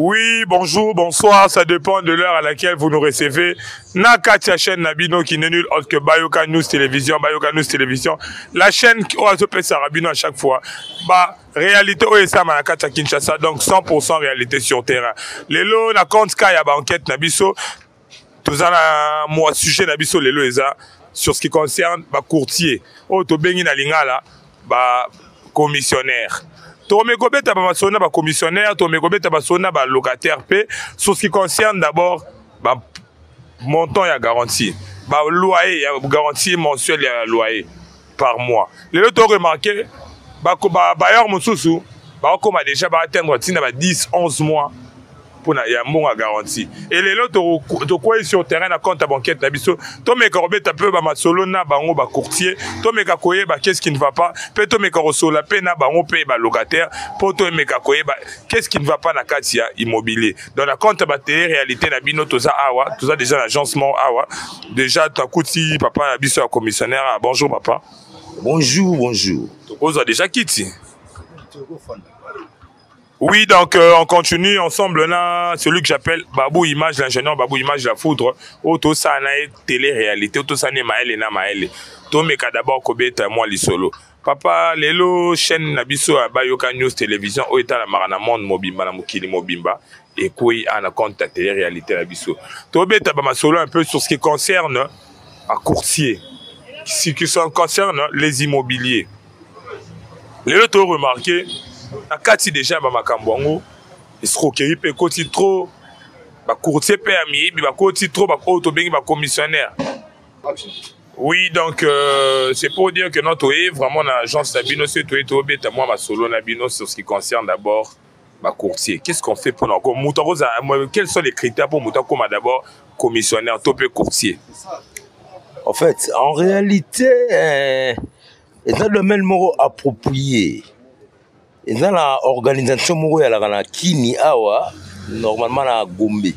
Oui, bonjour, bonsoir, ça dépend de l'heure à laquelle vous nous recevez. Na kati ya chaîne na bino qui n'est nul autre que Bayoka News Télévision, Bayoka News Télévision, la chaîne qui azopesa bino à chaque fois. Ba réalité oyo esalama na kati ya Kinshasa, donc 100% réalité sur terrain. Lelo na compte ka ya ba enquête na biso, toza na mwa sujet na biso lelo eza sur ce qui concerne ba courtier oyo tobengi na lingala ba commissionnaire. Tokomi kobeta bamasolo na bacommissionnaire, tokomi kobeta basolo na balocataire mpe sur ce qui concerne d'abord ba montant ya garantie, ba loyer ya garantie mensuelle ya loyer par mois. Lelo to remarquer ba bailleur mosusu bakokoma déjà ba atteindre ntina ba 10 11 mois mpona ya mbongo ya garantie. E lelo tokwei sur terrain na compte ya banquete na biso, tomeka kobeta mpe bamasolo na bango bacourtier, tomeka koyeba qu'est-ce qui ne va pas, mpe tomeka kosola mpe na bango mpe balocataire mpo tomeka koyeba qu'est-ce qui ne va pas na kati ya immobilier. Donc na compte ya batélé réalité na bino, toza awa, toza déjà na agence moko awa déjà, takuti papa na biso ya commissionnaire. Ah, bonjour papa. Bonjour, bonjour. Tokozwa déjà kiti. Oui, donc on continue ensemble là, celui que j'appelle Babou Image, l'ingénieur Babou Image la foudre, oyo sana télé-réalité, oyo sana maele na maele. Tomeka d'abord kobeta mwa lisolo. Papa, lelo chaîne na biso ya Bayoka News Télévision oyo etalamaka na monde mobimba, na mokili mobimba, ekwei na compte ya télé-réalité na biso. Tobeta ba masolo un peu sur ce qui concerne ba courtier, ce qui concerne les immobiliers. Lelo to remarqué na kati déjà ba makambo yango, escroquerie mpe ekoti trop, bacourtier mpe ya miyibi bakoti trop, oyo tobengi bacommissionnaire. Oui, donc c'est pour dire que notre est vraiment na agence na bino, se toye tobeta mwa masolo na bino sur ce qui concerne d'abord bacourtier. Qu'est-ce qu'on fait pour moto akozala, quels sont les critères pour moto akoma d'abord commissionnaire to mpe courtier? En fait, en réalité, eza domaine moko approprié. Eza na organisation moko eyalaka na Kini awa, normalement na Gombe.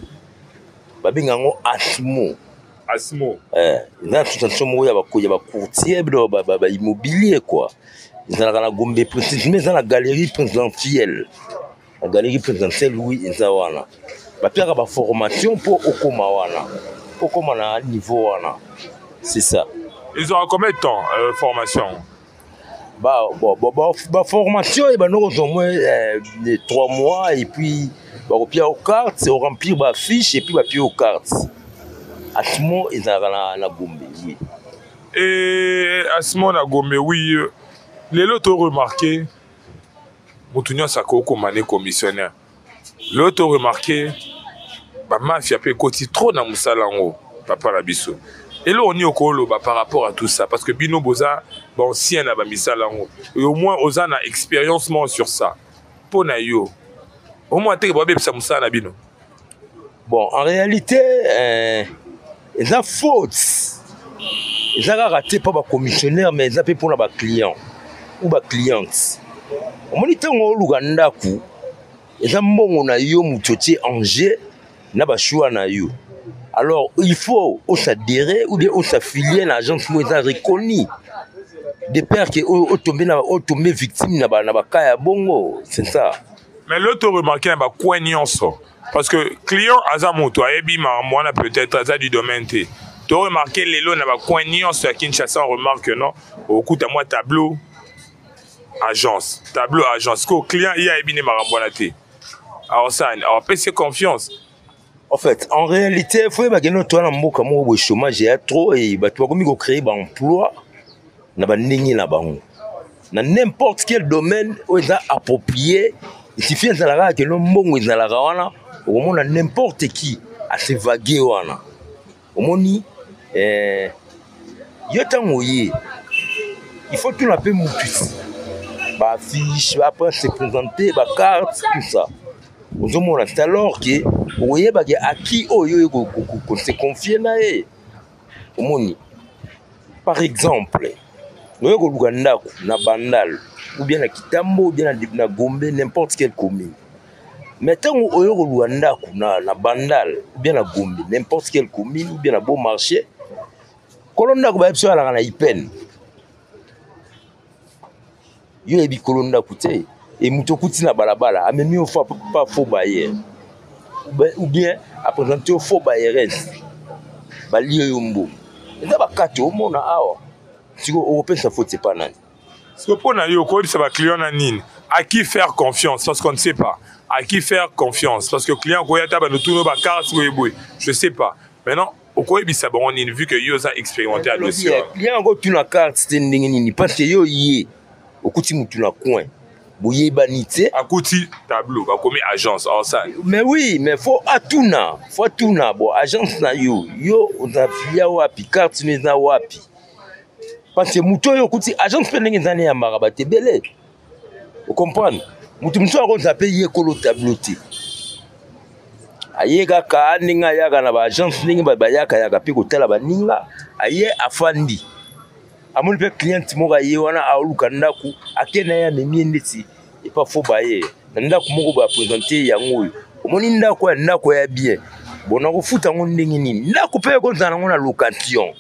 Babenga yango ASMO. ASMO. Eza association moko ya bacourtier, bilo ba immobilier quoi. Ezalaka na Gombe, précisément eza na galerie présidentielle. Na galerie présidentielle, oui, eza wana. Bapiaka ba formation mpo okóma wana, mpo okóma na niveau wana. C'est ça. Ils auront combien de temps formation? Ba, bon, ba formation ebanda kozwa moins 3 mois et puis bakopia yo carte, oremplir bafiche et puis bapia yo carte. ASMO ezalaka na Gombe, oui. Et ASMO na Gombe, oui. Lelo to remarqué moto nyonso akokoma ne commissionnaire. Lelo to remarqué bamafia mpe ekoti trop na mosala yango. Papa na biso, eloko nini okoloba par rapport à tout ça? Parce que bino boza baancien na bamisala yango et au moins oza na expérience moko sur ça. Mpo na yo, au moins teke babebisa mosala na bino? Bon, en réalité, eza faute eza kaka te mpo bacommissionnaire, mais eza mpe mpona baclient ou bacliente. Omoni, ntango oluka ndako, eza mbongo na yo moto otie en jeu na bachoix na yo. Alors il faut osadhérer ou bien os'affilier na agence moko eza reconnu, de peur ke otombe na otombe victime na baka ya bongo. C'est ça. Mais l'autre remarqué na bacoin nyonso, parce que client aza moto ayebi makambo wana, peut-être aza du domaine te. To remarqué lelo na bacoin nyonso ya Kinshasa, on remarque non, okuta mwa tableau agence, tableau agence ko client ye ayebi nde makambo wana te, aosani awapesi confiance. En fait, en réalité, faut yeba kende toa na mboka moko boye, chômage ya trop e bato bakomi kocréer baemploi na bandenge na bango na n'importe quel domaine oyo eza approprié. Il suffit ezalaka kaka kende mbongo ezalaka wana, okomona n'importe qui ase vague wana. Omoni, yo ntango oye, il faut tuna mpe mutu baaffiche, après se présenter, bacarte, tout ça. Ozomona, c'est alors ke okoyebake aki oyo oyo kose confier na ye. Omoni, par exemple, oyo koluka ndako na Bandal ou bien na Kitambo ou bien na Gombe, n'importe quelle commune. Mais ntango oyo koluka ndako na Bandal ou bien na Gombe, n'importe quelle commune, ou bien na Beau Marché, kolo ndako bayebi so alaka na ipene. Yo oyebi kolo ndako te e moto okuti na balabala amemi yo fa pa faux bailleur. Ou bien aprésente yo faux bailleresse, balie yo mbongo. Eza bakati omona awa. Sikoyo okopesa faute epa nani? Sikoyo mpo na yo okoyebisa baclient na nini? À qui faire confiance? Parce qu'on ne sait pas à qui faire confiance, parce que client akoya ata banotuna bacarte boye boye, je sais pas. Maintenant okoyebisa bango nini, vu que yo oza expérimenté ya dossier wana? Client akotuna carte te ndenge nini? Parce que yo ye okuti mutu na coin, boyebani te. Akuti tableau bakomi agence osala. Mais oui, mais faut atuna, faut atuna bo agence na yo, yo oza filia wapi, carte no eza wapi? Parce que motu oyo okuti agence mpe ndenge eza, neyambaka bato ebele, ocomprendre? Motu mosusu akozala mpe ye kolo tableau te, aye kaka ndenge ayaka na baagence, ndenge bayakayaka mpe kotala baninga. Aye, afandi, amoni mpe cliente moko aye wana aoluka ndako, ake na ye, amemi ye ndeti epa fo baye na ndako moko boye, aprésente yango oyo: omoni ndako ya ndako ya bien, bon, nakofuta yango ndenge nini? Ndako mpe ekozala nango na location,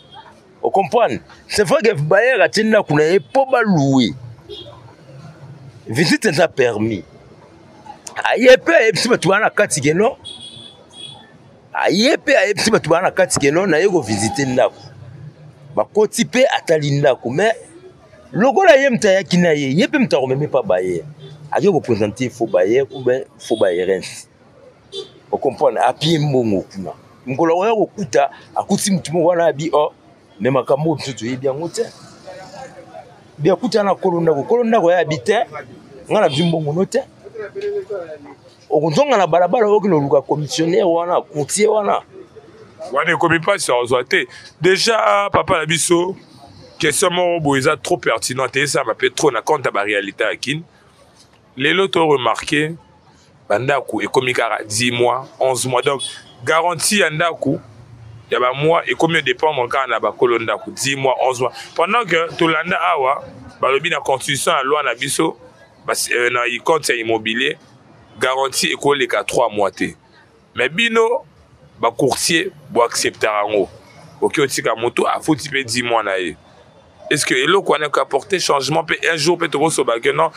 ocomprendre? C'est vrai que bailleur atie ndako na ye mpo baloue, visite eza permis. Aye mpe ayebisi bato baa na kati ke non, aye mpe ayebisi bato baa na kati ke non, naye kovisite ndako. Bakoti mpe atali ndako, mais lokola ye moto ayaki na ye, ye mpe moto akomemi mpa bailleur, ake koprésente faux bailleur ou bien faux bailleresse, ocomprendre? Apie mbongo kuna. Mokolo akoya kokuta, akuti motu moko wana abi o me makambo oyo biso toyebi yango te. Bi akuta na kolo ndako, kolo ndako ya abi te, nga nazwi mbongo no te, okozonga na balabala, okende oluka commissionnaire wana, courtier wana. Wana ekomi mpasi, ozwa te. Déjà papa na biso, question moko boye eza trop pertinente, esalama mpe trop na compte ya baréalité ya Kine. Lelo to remarke bandako ekomi kaka 10 mois, 11 mois. Donc garantie ya ndako ya bamois ekomi dépendre kaka na bakolo ndako, 10 mois, 11 mois, pendant que tolanda awa balobi na constitution ya loi na biso, na compte ya immobilier, garantie ekoleka 3 mois te. Mais bino bacourtier boacceptaka yango, oki otika moto afuti mpe 10 mois na ye. Est ce que eloko wana ekoapporte changement mpe un jour mpe tokosoba ke non,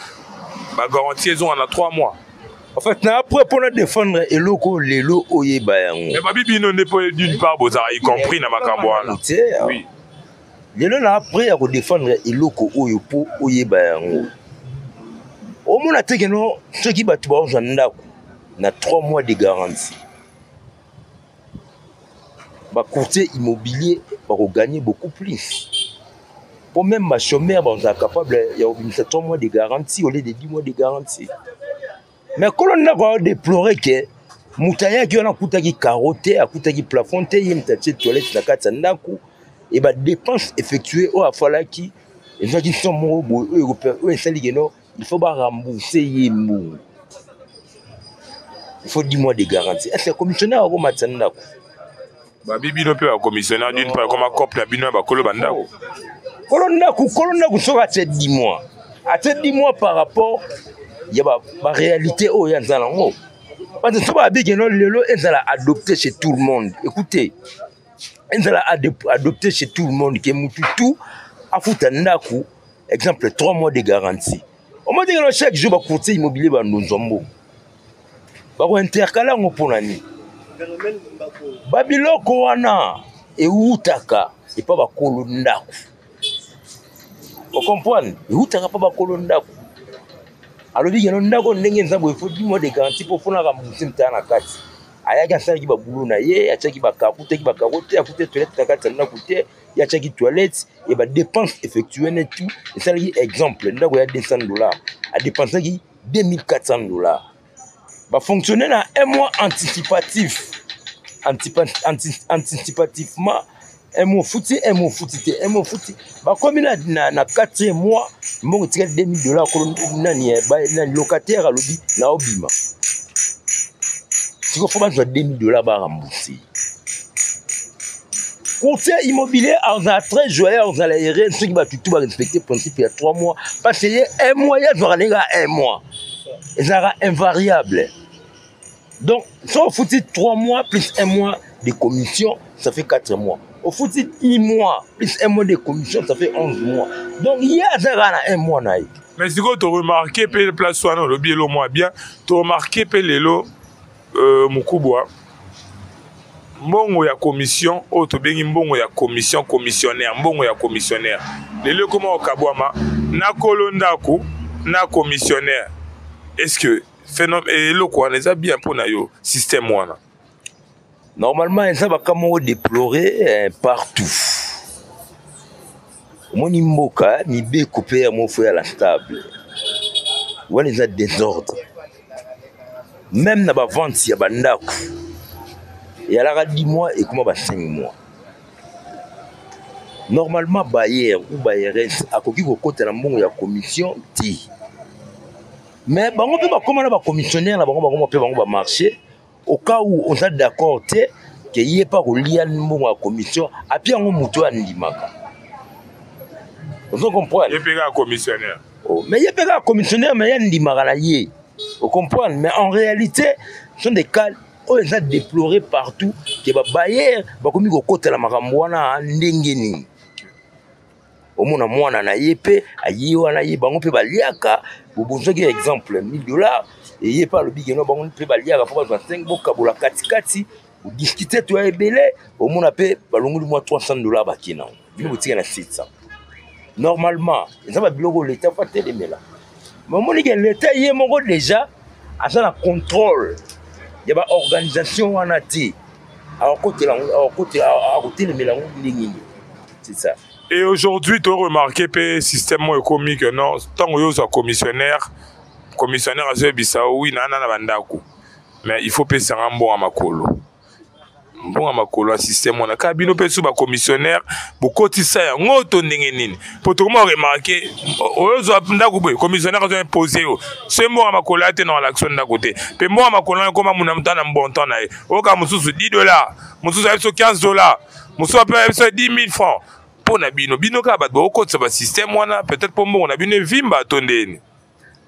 bagarantie ezonga na 3 mois? En fait, na après mpona défendre eloko lelo oyeba yango. Mais babi bino nde mpo d'une part bozalaka y compris na makambo wana. Te. Oui. Lelo na après ya kodéfendre eloko oyo mpo oyeba yango, omona te keno soki bato baozwa ndako na 3 mois de garantie, bacourtier immobilier bakogagner beaucoup plus, po même bachômeur bazala capable ya kobimisa 3 mois de garantie au lieu de 10 mois de garantie. Mais kolo ndako aodeplore ke moto ayaki wana akutaki carreau te, akutaki plafond te, ye moto atie toilette na kati ya ndako e badépense effectué oyo afalaki ezwaki somme moko boye oyo esali keno il faut barembourse ye mbongo, il faut 10 mois de garantie. Est ce que commissionnaire akomatisa ndako? Babi bino mpe bacommissionnaire d'une part ekoma cope na bino ya bakolo bandako. Kolo ndako, kolo ndako soki atie 10 mois, atie 10 mois par rapport ya baréalité oyo aza nango. Parce que so babi keno lelo ezala adopté chez tout le monde, écoutez, ezala adopté chez tout le monde ke mutu tout afuta ndako, exemple 3 mois de garantie, omoni keno chaque jour bacourtier immobilier bandonzwa mbongo, bakointercale yango. Mpona nini? Babiloko wana ewutaka epa bakolo ndako, ocomprendre? Ewutaka mpa bakolo ndako. Alobi keno ndako ndenge eza boye, faut 10 mois de garantie mpo mpona rembourse. Mtala na kati ayaki, asalaki babulu na ye, atiaki akutaki bacarreau te, akuti toilette na kati ya ndako te, ye atiaki toilette e badépense effectue ne tout esalaki. Exemple, ndako ya 200 $, adépensaki 2400 $, bafonctionne na un mois anticipatif, anticipativement, un mois futi, un mois futi te, un mois futi. Bakomi na quatrième mois, mbongo etikali 2000 $. Kolo nani, nani, locataire alobi na obima sikoyo, faut bazwa 2000 $ barembourse. Courtier immobilier azala très joyeux, azala heureux soki bato tu barespecte principe ya 3 mois, parce que ye un mois ye azwaka ndenge ya un mois ezalaka invariable. Donc so ofuti 3 mois plus 1 mois de commission, ça fait 4 mois. Ofuti 10 mois plus 1 mois de commission, ça fait 11 mois. Donc ye aza kaka na 1 mois na ye. Mais sikoyo toremarke mpe place wana olobi elo mwa bien, toremarke mpe lelo. Mokubwa, mbongo ya commission oyo tobengi mbongo ya commission, commissionnaire, mbongo ya commissionnaire lelo ekoma kokabwama na kolo ndako na commissionnaire. Est ce que phénomène eloko wana eza bien mpo na yo, système wana? Normalement eza baka moko déploré partout. Omoni mboka, mibeko mpe ya mofo ya la stable wana eza désordre. Même na bavente ya bandako, eyalaka 10 mois, ekoma ba 5 mois. Normalement bailleur ou bailleresse akoki kokota na mbongo ya commission te, mais bango mpe bakóma na bacommissionnaire na bango. Bango mpe bango bamarché au cas où oza d'accord te ke ye mpe akolia mbongo ya commission, apia yango moto oyo andimaka. Ozo comprendre? Ye mpe kaka commissionnaire. Oh, mais ye mpe kaka commissionnaire, mais ye andimaka na ye, ocomprendre? Mais en réalité sont des cas oyo eza déploré partout ke babailleur bakomi kokotela makambo wana. Ndenge nini omona mwana na ye mpe aye wana, ye bango mpe baliaka? Bobonzaki exemple 1000 $, eye mpe alobi keno bango mpe baliaka mpo bazwa 5, bokabola katikati, bodiscute to ya ebele. Omona mpe balongoli mwa 300 $, bake nango, bino botika na 700. Normalement eza babiloko leta faut atelemela, mais omoni ke leta ye moko déjà aza na contrôle ya baorganisation wana te. Akotelemela yango ndenge nini? C'est ça. Et aujourd'hui to remarqué mpe système moko ekomi que non, ntango oyo ozwa commissionnaire, commissionnaire azoyebisa: "Oui, naa na bandako, mais il faut pesanga mbongo ya makolo." Mbongo ya makolo ya système wana kaka bino mpe so bacommissionnaire bokotisa yango to ndenge nini? Po tokoma remarquer, oyo ozwa ndako boye, commissionnaire azo impose yo so mbongo ya makolo ya te na alakisa ndako te. Mpe mbongo ya makolo wana ekoma muna moto na montant na ye. Oyoka mosusu 10 $, mosusu ayebi so 15 $, mosusu ape ayebi so 10 000 francs. Mpo na bino, bino kaka bato bokotisa basystème wana, peut-être mpo mbongo na bino evimba to ndeni?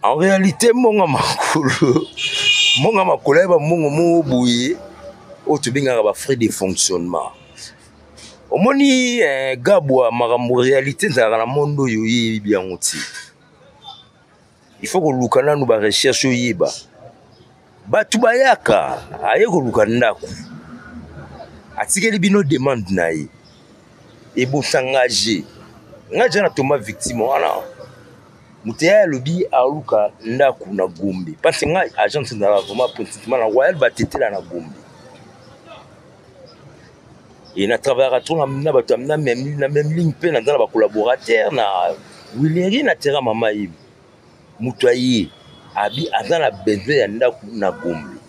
En réalité mbongo ya makolo, mbongo ya makolo ayeba mbongo moko boye oyo tobengaka bafrais de fonctionnement. Omoni, gabwa makambo réalité ezalaka na monde oyo, oyebi yango ti il faut koluka nanu barecherche, oyeba bato bayaka, aye koluka ndako, atikeli bino demande na ye, ebosangage. Ngai ja na toma victime wana. Moto ya alobi aluka ndako na Gombe, parce que ngai agence ezalaka vraiment précisément na Royal Batetela na Gombe. E na travaillaka trop na bato na même ligne, mpe naza na bacollaborateur na Wileri na terrain. Mama yebi moto aye, abi aza na besoin ya ndako na Gombe,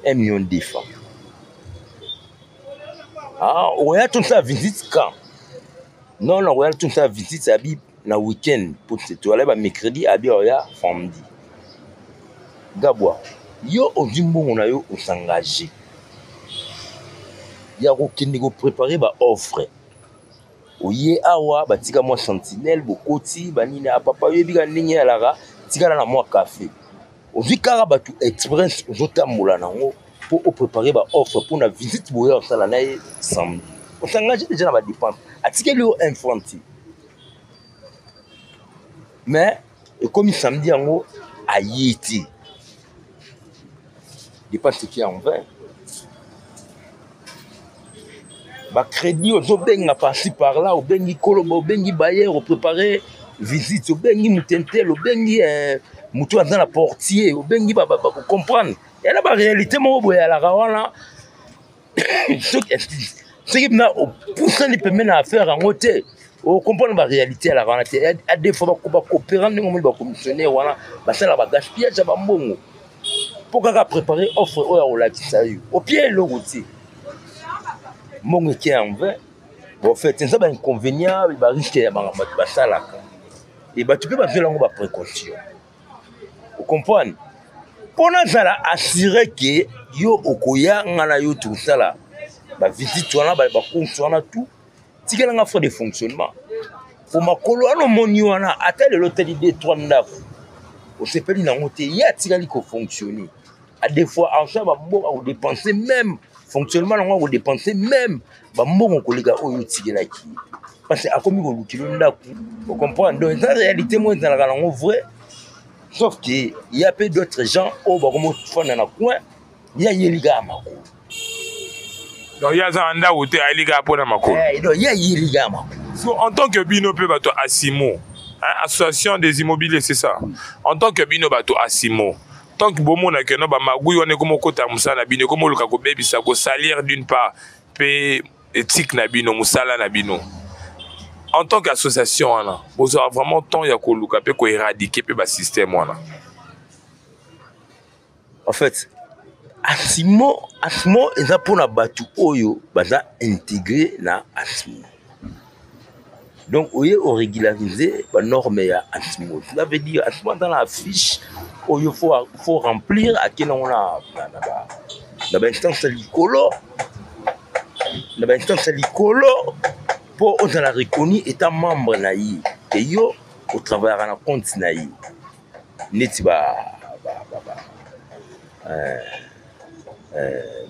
1 million de francs. Ah, oya tosala visite quand? Non, na oya tosala visite, abi na week-end, po toala ba mercredi, abi oya samedi. Gabwa, yo ozwi mbongo na yo, osengage ya kokende koprépare baoffre. Oye awa, batika mwa sentinelle, bokoti banini. Apapa, oyebi ka ndenge eyalaka, tikala na mwa café, ozwi kaka bato expérience, ozotambola nango mpo oprépare baoffre mpona visite boye osala na ye samedi. Osengage déjà na badépense, atikeli yo un franc te. Mais ekomi samedi yango, aye te, dépense eki en 20, bacrédit ozobenga par-ci par-là, obengi koloba, obengi bailleur, oprépare visite, obengi motentel, obengi moto aza na portier, obengi comprendre ya na baréalité moko boye alaka wana. Soki mpena opusani pembe na affaire yango te, ocomprendre baréalité alaka wana te. A des fois bakopéra ndenge omoni bacommissionnaire wana basalaka bagaspillage ya bambongo mpo kaka préparer offre oyo akolakisa yo, opie eloko te, mbongo eke en vain. Bon, fait eza bainconvénient, barisque ya makambo bato basalaka. E bato mpe bazwela yango baprécaution, ocomprendre? Mpo nazala assuré ke yo okoya, nga na yo tosala bavisite wana, bacourse wana, tout, tikelanga frais de fonctionnement po makolo wana. Omoni wana, ata lelo otali de trois ndako, osepeli nango te, ye atikali kofonctionne. A des fois asala bambongo, akodépense même fonctionnement nango, akodépense même bambongo koleka oyo otikelaki, parce que akomi kolukilo ndako, ocomprendre? Donc eza réalité moko ezalaka nango vrai. Sauf que il y a peu d'autres gens oyo bakomofanda na coin, ye ayeli kaka makolo. Donc ye aza na ndako te, ayeli kaka mpo na makolo. Eh, donc ye ayeli kaka makolo. So en tant que bino mpe bato asimo, hein, association des immobiliers, c'est ça, en tant que bino bato asimo, tant que bomona ke no bamagui wana ekoma okota mosala na bino, ekoma oluka kobebisa, kosalir d'une part mpe éthique na bino, mosala na bino, en tant qu'association wana bozwaka vraiment temps ya koluka mpe koéradiquer mpe basystème wana? En fait, asimo eza mpona bato oyo baza intégré na asimo. Donc oye orégulariser banorme ya asimo, cela veut dire asimo aza na affiche oyo faut remplir, ake nango na bainstance ya likolo, na bainstance ya likolo, mpo ozala reconnu état membre na ye, ke yo otravaillaka na compte na ye. Neti ba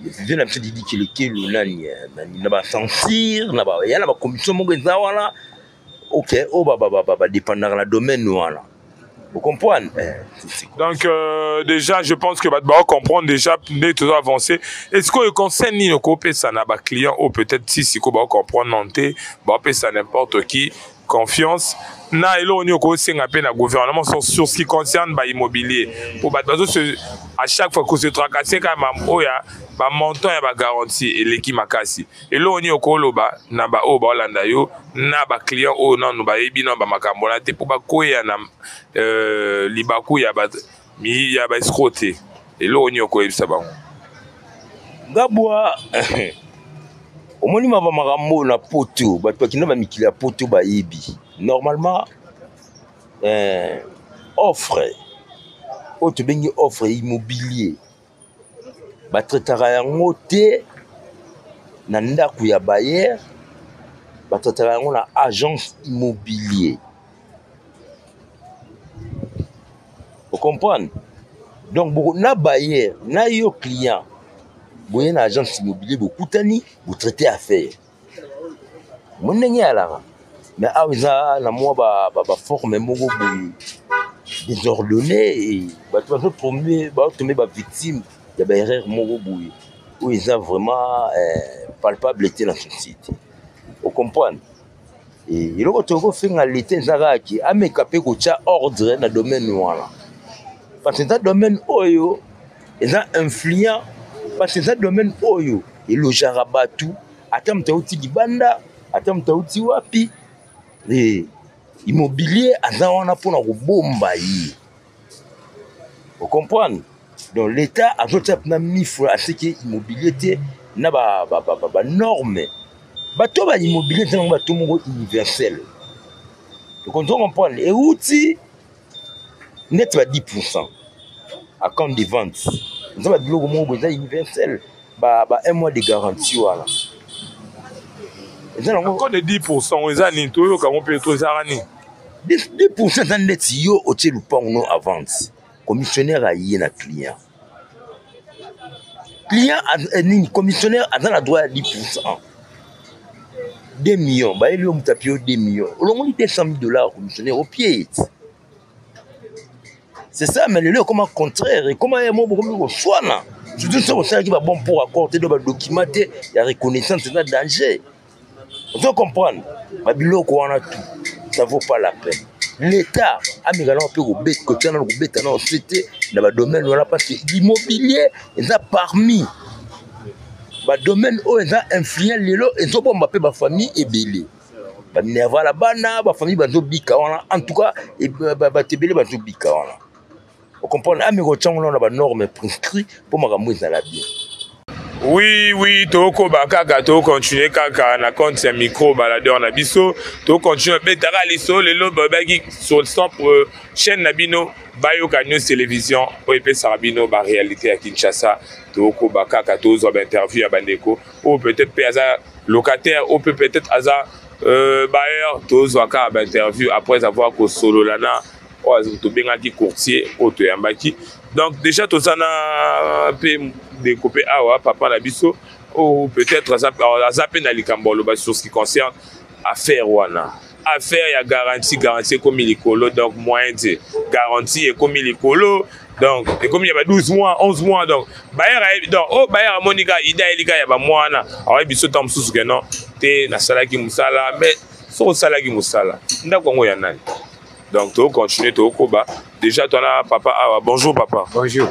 vieux na biso Didi Kelekelo, nani na bacensure na ya na bacommission moko eza wana, ok, oyo badépendaka na domaine wana, vous comprenez? Donc déjà je pense que bato comprendre déjà nde tozo avancer. Est-ce que conseil nini okopesa na baclient oyo peut-être si sikoyo baocomprendre non te, baopesa n'importe qui confiance, na eloko nini okosenga mpe na gouvernement sur ce qui concerne baimmobilier, po bato bazo se à chaque fois kose tracasser kaka oyo ya bamontant ya bagarantie eleki makasi? Eloko nini okoloba na baoyo baolanda yo, na baclient oyo nanu bayebi nano bamakambo wana te, mpo bakwea na libaku ya baescroc te? Eloko nini okoyebisa bango? Ngabwa, omoni maba makambo na poto, bato bakenda bamikili ya poto bayebi. Normalement, offre oyo tobengi offre immobilier, batraitaka yango te na ndako ya bailleur, batraitaka yango na agence immobilier, ocomprendre? Donc na bailleur na yo client, boye na agence immobilier, bokutani, botraite affaire mo ndenge eyalaka. Mais awa eza na mwa baforme moko boye désordonné, bato bazotombe, baotombe bavictime ya baerreur moko boye oyo eza vraiment palpable te na société, ocomprendre? Eloko tokofinga leta eza kaka ke ameka mpe kotya ordre na domaine wana, parce que eza domaine oyo eza influent, parce que eza domaine oyo elojaka bato, ata moto auti libanda, ata moto auti wapi, immobilier aza wana mpona kobomba ye, ocomprendre? Donc l'état azotia mpena mifo aseki immobilier te na banorme. Bato ba immobilier eza nango bato moko universel, okonzo comprendre? Euti neti ba 10 % acompte de vente, eza babiloko moko boye eza universel, ba un mois de garantie wana eza nango. Acompte de 10 % eza nini? Toyoka yango mpe, tozalaka nini? 10 % eza neti yo otie lupango no à vente, commissionnaire aye na client, client nini, commissionnaire aza na droit ya 10 %. 2 millions bayeli yo, moto apie yo 2 millions, olongoli 200 000 $, commissionnaire opie ete c'est ça. Mais lelo ekoma contraire, ekoma ye mo bokomi koswana, surtout soki osalaki babon pour accord te, do badocument te ya reconnaissance, eza danger, ozo comprendre? Babiloko wana tout, ça vaut pas la peine. L'état ameka nao mpe kotia nano, kobeta nao se te na badomaine wana, parce que l'immobilier eza parmi badomaine oyo eza influent lelo, ezobomba mpe bafamille ebele, baminervala bana, bafamille bazobika wana. En tout cas, bato ebele bazobika wana, ocomprendre? Ameka otyango nao na banorme prescrit mpo makambo ezala bien. Oui, tokoba kaka, tokontinue kaka na compte ya micro baladeur na biso, tokontinue betaka lisolo. Lelo babaki sur centre chaîne na bino Bayoka News Télévision, oyo epesaka bino baréalité ya Kinshasa. Tokoba kaka, tozwa bainterview ya bandeko oyo peut-être mpe aza locataire, oyo mpe peut-être aza bailleur. Tozwa kaka bainterview après avoir kosolola na oyo tobengaki courtier oyo toyambaki. Donc déjà toza na mpe ndeko mpe awa, papa na biso oyo peut-être aza mpe na likambo aloba sur ce qui concerne affaire wana. Affaire ya garantie, garantie ekomi likolo, donc moyen te. Garantie ekomi likolo, donc ekomi ya ba 12 mois, 11 mois. Donc bailleur ayebi, donc oyo bailleur amoni kaka ide, ayeli kaka ya bamois wana, ayebi biso ntango mosusu ke non te, nasalaki mosala. Mais soki osalaki mosala, ndako yango ya nani? Donc tokocontinue, tokokoba. Déjà twana papa awa. Bonjour papa. Bonjour.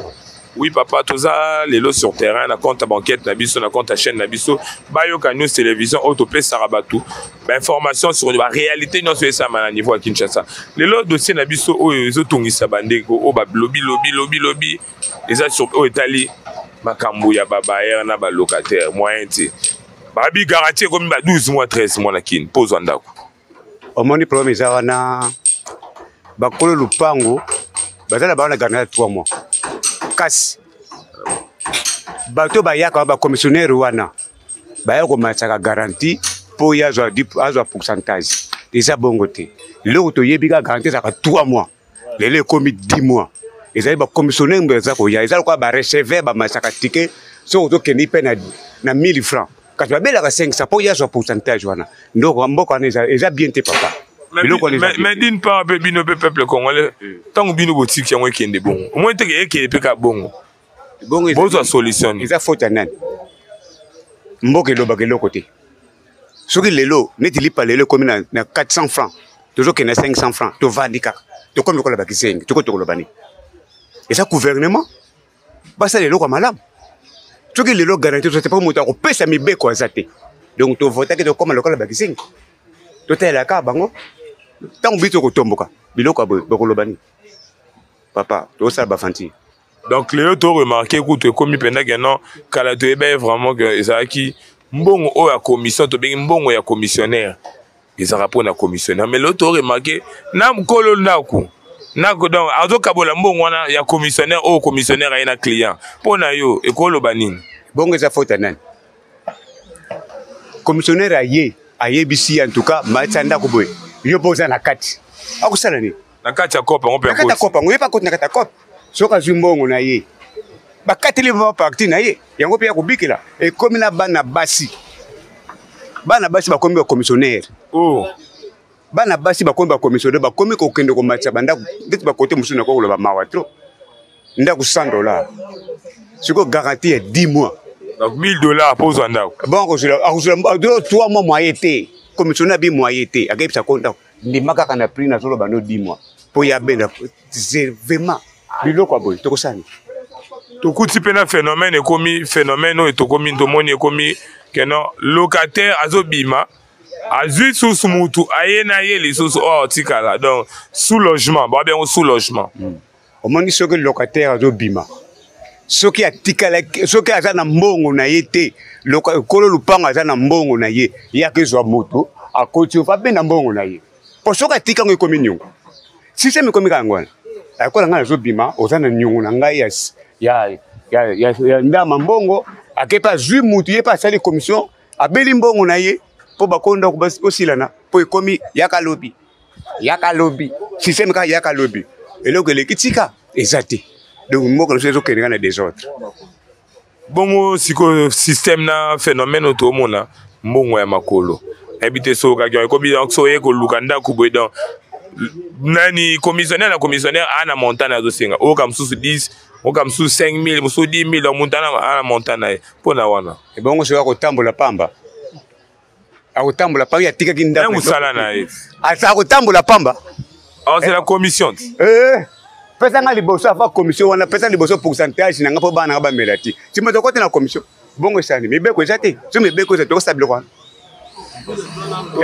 Oui papa, toza lelo sur terrain na compte ya banquete na biso, na compte ya chaîne na biso Bayoka News Télévision, oyo topesaka bato bainformation sur baréalité nyonso esalama na niveau ya Kinshasa. Lelo dossier na biso oyo ezotungisa bandeko oyo balobi lobi lobi lobi eza sur oyo etali makambo ya babailleur na balocataire. Moyen te, babi garantie ekomi ba 12 mois, 13 mois na Kini mpo ozwa ndako. Omoni, problème eza wana, bakolo lupango baza na bango na garantie ya 3 mois, kasi bato bayaka, bacommissionnaire wana, baya komatisaka garantie mpo ye azwa pourcentage. Eza bongo te. Eloko toyebi kaka, garantie ezalaka 3 mois, lelo ekomi 10 mois. Ezali bacommissionnaire mbo eza koya, eza lokola bareceveur, bamatisaka ticket. Soki ozokende mpe na 1000 francs, kasi babelaka 500 mpo ye azwa pourcentage wana. Ndoko mboka wana eza bien te, papa. Biloko wana eza Mais d'une part mpe, bino mpe peuple congolais, ntango bino botiki yango ekende bongo, omoni teke ekende mpe ka bongo. Bongo bozwa solution nini? Eza faute ya nani? Mboka elobaka eloko te. Soki lelo neti lipa lelo ekomi na 400 francs, tozokende na 500 francs, tovandi kaka, tokomi lokola bakizengi. Tokoki tokoloba nini? Eza gouvernement, basala eloko ya malamu. Soki lelo garantie toza te, mpo moto akopesa mibeko aza te, donc tovotaki, tokóma lokola bakizengi, totalelaka bango. Ntango biso tokotomboka biloko ya boye, bakoloba nini? Papa, tozosala bafanti. Donc lelo toremarquer kutu ekomi mpenza ke non, kala toyeba ye vraiment ke ezalaki mbongo oyo ya commission, tobengi mbongo ya commissionnaire, ezalaka mpona commissionnaire. Mais lelo toremarquer na mokolo ndako nako, donc azokabola mbongo wana ya commissionnaire, oyo commissionnaire aye na client. Mpo na yo, ekoloba nini? Bongo eza faute ya nani? Commissionnaire aye, ayebisi ye: en tout cas matisa ndako boye. Yo mpo oza na kati, akosala nini? Na kati ya coop yango mpe. Na kati ya coop yango, ye mpe akoti na kati ya coop. Soki azwi mbongo na ye, bakateli ba partie na ye yango mpe ya kobikela. Ekomi na bana basi, bana basi bakomi bacommissionnaire. Oh. Bana basi bakomi bacommissionnaire, bakomi kokende komatisa bandako ndeti bakote mosusu. Nakoki koloba mawa trop. Ndako 100 dollar, sikoyo garantie ya 10 mois. Donc 1000 dollars mpo ozwa ndako. Bon, akozwa 3 mois, moyen te. Commissionnaire abi moyen te, akeyebisa ko ndako ndima kaka na prix nazoloba no 10 mois mpo ya benda. Vraiment, biloko ya boye tokosala nini? Tokuti mpe na phénomène, ekomi phénomène oyo tokomi tomoni, ekomi ke non, locataire azobima, azwi susu mutu aye na ye lisusu oyo atikala, donc sous logement, babengi yango sous logement. Omoni, soki locataire azobima, soki atikala, soki aza na mbongo na ye te, kolo lupango aza na mbongo na ye, ye akezwa moto akoti, abenda mbongo na ye, po soki atika yango ekomi niongo. Système ekomi kaka yango wana. Akola ngai nazobima, oza na niongo na ngai ya ndama mbongo. Ake mpe azwi mutu, ye mpe asali commission, abeli mbongo na ye mpo bakonda kosilana, mpo ekomi yaka lobi, yaka lobi. Système kaka yaka lobi. Eloko eleki tika eza te. Donc mboka na biso ezokende kaka na désordre. Bongo sikoyo système na phénomène oyo toomona, mbongo ya makolo, nayebi te soki okaki ekomi. Donc so oye koluka ndako boye, donc nani, commissionnaire na commissionnaire aa na montant na azosenga, oyoka mosusu 10, oyoka mosusu 5000, mosusu 10 000. Donc montant aa na montant na ye mpo na wana. Ebongo soki akotambola pamba, akotambola pamba, ye atikaki ndako. Mosala na ye. Akotambola pamba. Azela commission. Eh, pesa nga liboso ava commission wana, pesa liboso pourcentage na nga mpo bana nga bamela ti nsima tokoti na commission. Bongo esani mibeko eza te. So mibeko eza, tokosala biloko wana.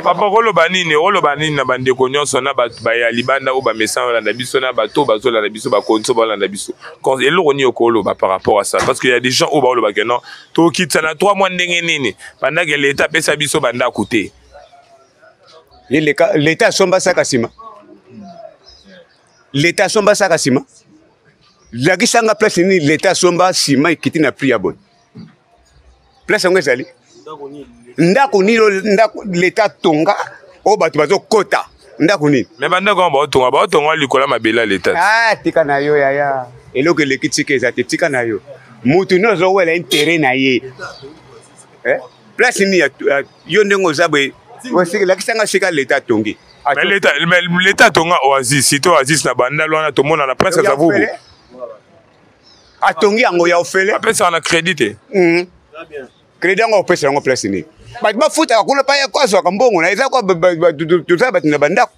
Papa, koloba nini, oloba nini na bandeko nyonso na bato baya libanda oyo bamesana olanda biso, na bato oyo bazolanda biso, bakonzi oyo balanda biso, eloko nini okoloba par rapport à ça? Parce que y a des gens oyo baoloba ke non, tokitisa na 3 mois ndenge nini, pendant que l'État apesa biso bandako te? L'État asomba saka nsima, l'État asomba saka nsima. Lakisanga place nini l'État asomba nsima ekiti na prix ya boye. Place yango ezali ndako nini? Ndako l'État tonga oyo bato bazokota, ndako nini? Mais bandako yango baotonga, baotonga likolo ya mabele ya l'État. Ah, tika na yo yaya, eloko eleki tika eza te. Tika na yo, mutu nyonso azowela intérêt na ye. Eh? Place nini yo ndenge oza boye, lakisanga sika l'État atongi. Mais l'État atonga Oasis, cité Oasis na Bandal wana, tomona na Prince Kasavubu. Atongi yango ya ofele. Apesaka na crédit te. Crédit yango opesa yango place nini? Bato bafutaka kuna pa ye azwaka mbongo na eza kwa tozala bato na bandako,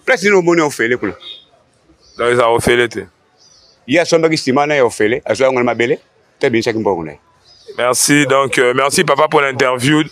place nini omoni ofele kuna? Donc eza ofele te. Ye asombaki nsima na ye ofele, azwa yango na mabele te, abimisaki mbongo na ye. Merci donc merci papa pour l'interview.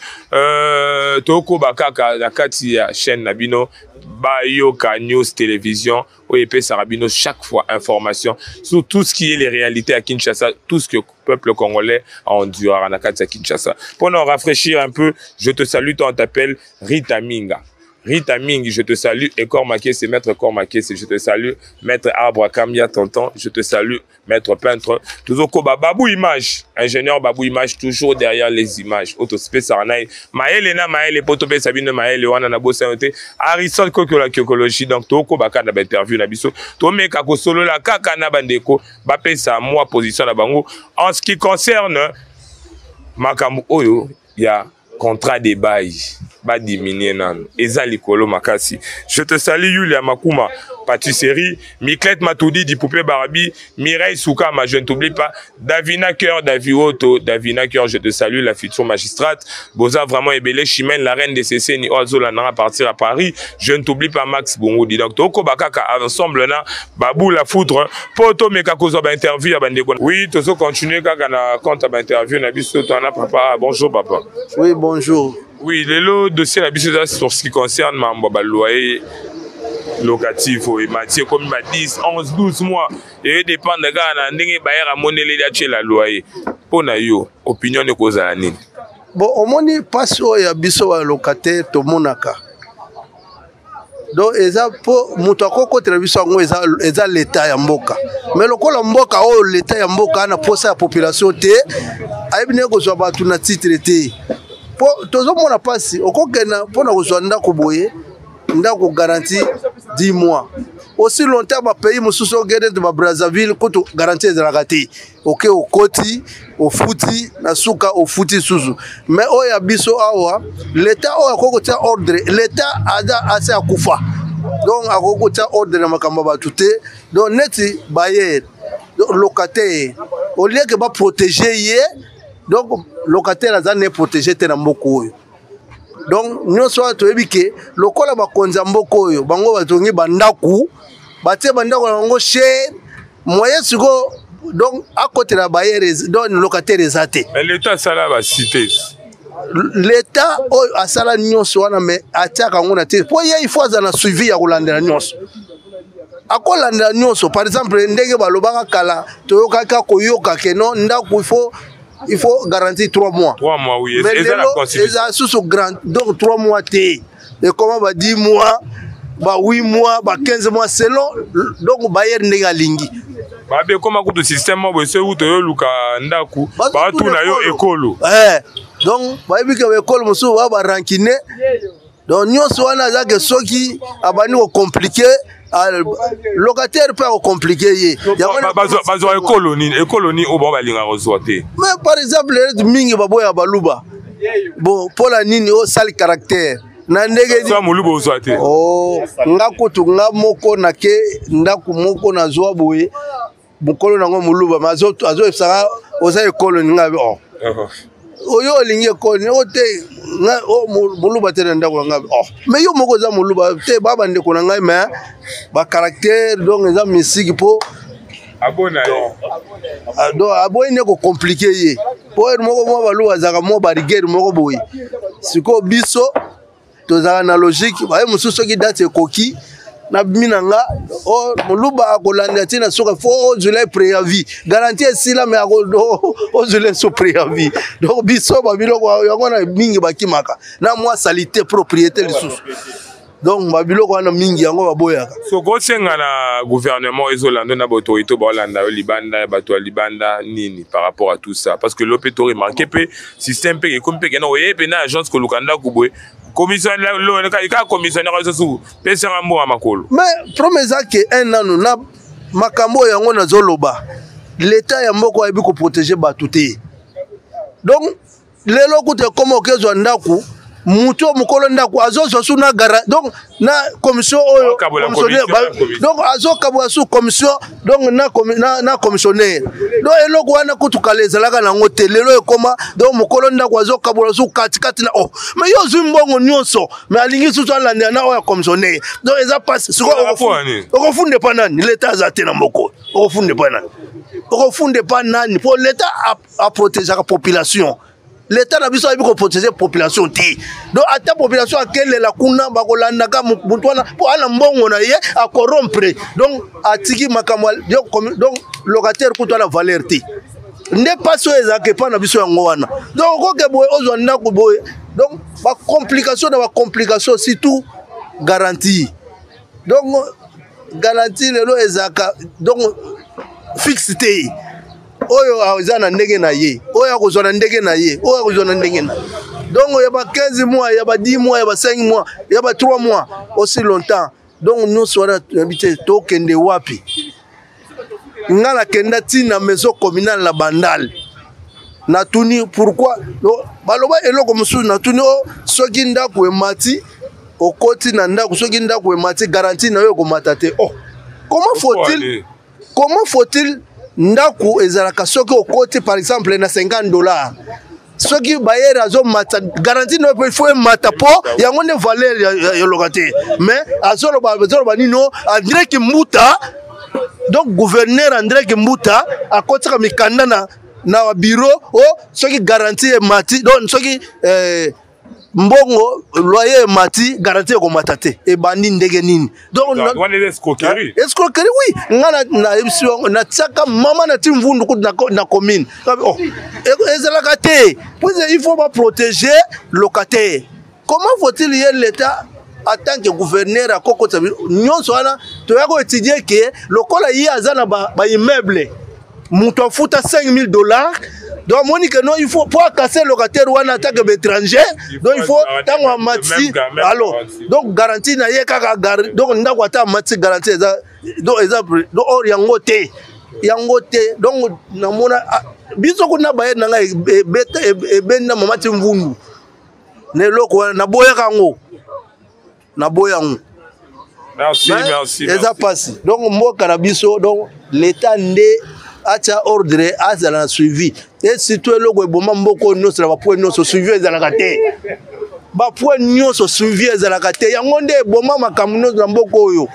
Toko bakaka na kati ya chaîne na bino Bayoka News Télévision oyo epesaka bino chaque fois information sur tout ce qui est les réalités à Kinshasa, tout ce que le peuple congolais a enduré na kati ya Kinshasa. Pour nous rafraîchir un peu, je te salue, toi on t'appelle Rita Minga. Rita Mingi, je te salue. Ekor Makese, maître Ekor Makese, je te salue. Maître Arbre Kamia Tonton, je te salue. Maître peintre, toujours Koba Babou Image, ingénieur Babou Image, toujours derrière les images. Auto spécial, Maël na Maël, Poto Pe Sabine Maël, wana na bossa noté. Harrison Kokola Kiokologie, donc Toko Baka na interview na biso. Tomeka ko solo la kaka na bandeko, ba pesa moi position na bango. En ce qui concerne makambo oyo, ya contrat de bail ba diminuer nanu eza likolo makasi. Je te salue Yulia Makuma pâtisserie, Miclette Matoudi du Poupée Barbie, Mireille Soukama, je ne t'oublie pas, Davina Cœur, Davioto, Davina Cœur, je te salue, la future magistrate, Boza vraiment ébélé, Chimène, la reine de CC, ni Oazo, la nana partir à Paris, je ne t'oublie pas Max Bongo, dis donc, Toko Bakaka, ensemble, na, Babou la foudre, Poto Mekakozo, ba interview, ba ndeko. Oui, tozo continuer kaka na compte ba interview, na biso, tona papa, bonjour papa. Oui, bonjour. Oui, lelo dossier na biso sur ce qui concerne mambo ba loyer locatif oyo emati ekomi ba 10, 11, 12 mois et dépendre kaka na ndenge bayer amoneleli atiela loyer. Mpo na yo opinion ekozala nini? Bon, omoni mpasi oyo ya biso ba locataire tomonaka. Donc eza po moto akokotela biso yango eza leta ya mboka. Mais lokola mboka oyo leta ya mboka na posa ya population te, ayebi ndenge kozwa bato na titre te. Po tozomona mpasi, okokenda mpona kozwa ndako boye, ndako garantie 10 mois. Aussi longtemps ba pays mosusu okende neti ba Brazzaville kutu garantie ezalaka te. Oke okoti, ofuti, na suka ofuti susu. Mais oyo ya biso awa, l'État oyo akoki kotia ordre, l'État aza ase akufa. Donc akoki kotia ordre na makambo ya bato te. Donc neti bailleur, donc locataire, au lieu que ba protéger ye, donc locataire aza ne protéger te na mboka oyo. Donc nyonso wana toyebi ke lokola bakonzi ya mboka oyo bango batongi bandaku, batie bandako na bango cher, moyen sikoyo donc akotela bailleur, donc locataire eza te. Mais l'État asala ba cité. L'État oyo asala nyonso wana, mais atiaka yango na te. Po ye il faut azala na suivi ya kolandela nyonso. Akolandela nyonso. Par exemple ndenge balobaka kala, toyokaka koyoka ke non, ndako il faut garantir 3 mois. 3 mois, oui. Mais Et ça, la lelo, constitution. eza susu grand, donc 3 mois te. Et comment ba 10 mois, ba 8 mois, ba 15 mois selon donc bailleur ndenge alingi. Babe koma kutu système moko boye, soki kutu oyoluka ndako, batuna yo ekolo. Donc bayebi ke ekolo mosusu ba ba rancune. Donc nyonso wana aza ke soki abandi kocompliquer, locataire mpe akocompliquer ye. Yango Bazwa ekolo nini? Ekolo nini oyo bao balingaka kozwa te? Mais par exemple neti mingi baboya baluba. Bon, mpola nini osali caractère na ndenge So moluba ozwa te. Oh, nga kutu nga moko nake ndako moko nazwa boye, mokolo nango moluba, mais azoyebisaka oza ekolo ni nga oh. Oyo olingi ekolo ni o te nga o moluba te na ndako na nga oh. Mais yo moko oza moluba te, ba bandeko na ngai, mais bacaractère donc eza misiki mpo abona ye. Ah, donc aboyi nde kocompliquer ye po ere moko mwa baluba azalaka mwa barigueur moko boye. Sikoyo biso tozalaka na logique, baye mosusu soki date ekoki nabimi na nga o moluba akolanda ntina suka fo ozwela ye préavis, garantie esila, mais ozwela ye so préavis. Donc biso babiloko yango wana mingi bakimaka na mwa salité propriété lisusu, donc babiloko wana mingi yango baboyaka. Soki osenga na gouvernement ezolanda na baautorité baolanda yo libanda ya bato ya libanda nini par rapport à tout ça? Parce que lo mpe toremarquer mpe système mpe ekomi mpe kena oye mpe na agence koluka ndako boye, commissionnaire kaka, commissionnaire lisusu pesanga mbongo ya makolo. Mais problème eza ke un nanu na makambo oyo yango nazoloba, leta ya mboka ayebi koprotéger bato te. Donc lelo kutu ekoma okezwa ndako. Motu oyo mokolo ndako azozwa su na gara, donc na commission oyo, donc azokabola su commission, donc na commissionnaire. Donc eloko wana kutu kala ezalaka nango te, lelo ekoma. Donc mokolo ndako azokabola su katikati na oh, mais yo ozwi mbongo nyonso, mais alingi susu alandela na oyo ya commissionnaire. Donc eza pasi. Sikoyo okofunda epa nani? Leta aza te na moko. Okofunda epa nani? Okofunda epa nani? Mpo leta aprotegeaka population. Leta na biso ayebi koprotege population te. Donc ata population akelela kuna, bakolandaka motu wana mpo ana mbongo na ye akorompre. Donc atiki makambo. Donc locataire kutu ana valeur te. Nde mpasi oyo ezalaka epai na biso yango wana. Donc okoke boye, ozwa ndako boye, donc bacomplication na bacomplication, surtout garantie. Donc garantie lelo ezalaka donc fixe te. Oyo eza na ndenge na ye, oyo akozwa na ndenge na ye, oyo akozwa na ndenge na ye. Donc ya ba 15 mois, ya ba 10 mois, ya ba 5 mois, ya ba 3 mois, aussi longtemps. Donc nyonso wana toyebi te tokende wapi. Nga nakenda ntina maison communale na Bandal, natuni pourquoi baloba eloko mosusu. Natuni o oh, soki ndako emati, okoti na ndako, soki ndako emati, garantie na yo ekomata te. Oh, comment faut-il ndako ezalaka soki okoti par exemple na 50 $, soki bailleur azomata, garantie na yo mpe il faut emata, mpo yango nde valeur ya locataire. Mais azoloba nini? O André Kimbuta, donc gouverneur André Kimbuta akotisaka mikanda na bureau o soki garantie emati, donc soki mbongo loyer emati, garantie ekomata te. Ebandi ndenge nini? Donc wana eza escroquerie. Escroquerie, oui. Nga nayebisi yango, natiaka mama na ti mvundu kutu na commune. Oh, ezalaka te, puisque il faut baprotéger locataire. Comment faut-il ye l'État en tant que gouverneur akokota nyonso wana? Toya koétudie ke lokola ye aza na baimmeuble, moto afuta 5000 $, donc amoni ke non, il faut po akase locataire wana en tant que baétranger. Donc il faut ntango amati, alors donc garantie na ye kaka. Donc ndako ata amati, garantie eza, donc eza, donc or yango te, yango te. Donc namona biso kuna baye na ngai ebenda mama ti mvundu na eloko wana. Naboyaka yango, naboya yango. Merci, merci. Eza mpasi. Donc mboka na biso, donc l'État nde atia ordre, azala na suivi. Et surtout eloko eboma mboka oyo nyonso na bapoint nyonso, suivi ezalaka te. Bapoint nyonso suivi ezalaka te. Yango nde eboma makambo nyonso na mboka oyo.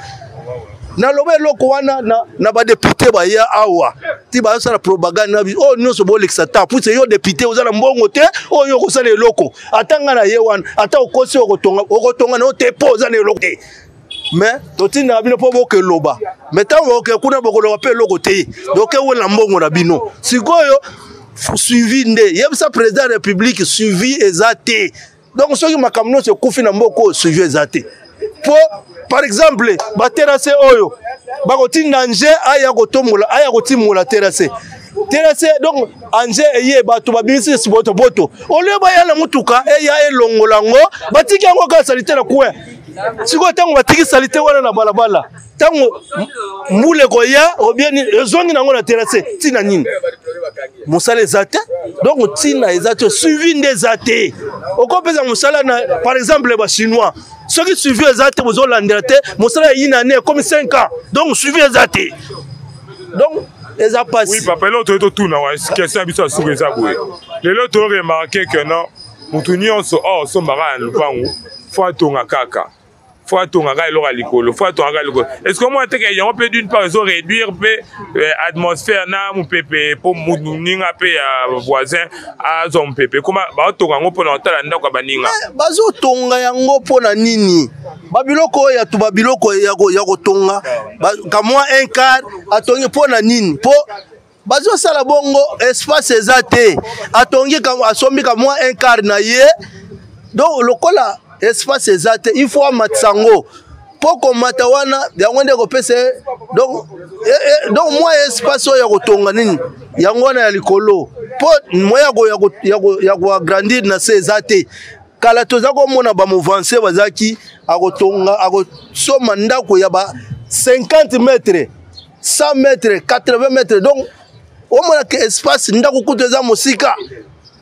Naloba eloko wana na badéputé baya awa ti bazosala propagande na biso oyo nyonso, bolekisa ta puisque yo député oza na mbongo te oyo okosala eloko. Ata nga na ye wana, ata okosi, okotonga, okotonga na yo te, mpo oza na eloko te. Mais totindaka bino mpo bokeloba, mais ntango boke kuna, bokoloba mpe eloko te. Dokewela mbongo na bino. Sikoyo suivi nde, yebisa président ya République, suivi eza te. Donc soki makambo nyonso ekufi na mboka oyo, suivi eza te. Po par exemple baterrasse oyo, bakotinda nje aya kotombola, aya kotimola terrasse. Terrasse, donc anje eye, bato babimisi botoboto, olie baya na motuka eya elongola yango, batiki yango kaka saleté na coin. Sikoyo ntango batiki saleté wana na balabala, ntango mbula ekoya, obieni ezongi nango na terrasse. Ntina nini? Mosala eza te. Donc ntina eza te, suivi nde eza te. Okopesa mosala na par exemple bachinois, soki suivi eza te, bozolandela te, mosala ya yina ane ekomi 5 ans. Donc suivi eza te, donc eza pasi. Oui papa, eloko toye totuna, question ya biso ya suka eza boye: lelo toremarquer que non, motu nyonso oyo osombaka na lupangu, faut atonga kaka, faut atongaka eloko ya likolo, faut atongaka likolo. Est ce que omona teke yango mpe d'une part ezo réduire mpe atmosphère na mopepe, mpo moninga mpe ya voisin azwa mopepe? Koma baotonga yango mpona kotala ndako ya baninga. Bazotonga yango mpona nini? Babiloko oyo ya babiloko ya kotonga kamwa un quart, atongi mpona nini? Mpo bazosala bongo, espace eza te. Atongi, asombi kamwa un quart na ye. Donc lokola espace eza te, il faut amatisa yango, mpo komata wana yango nde ekopesa donc mwa espace oyo ya kotonga nini yango wana ya likolo, mpo moya ya koagrandir na se eza te. Kala toza komona bamouvance bazalaki akotonga, akosomba ndako ya ba 50 mètre, 100 mètre, 80 mètre. Donc omonaka espace, ndako kutu eza mosika.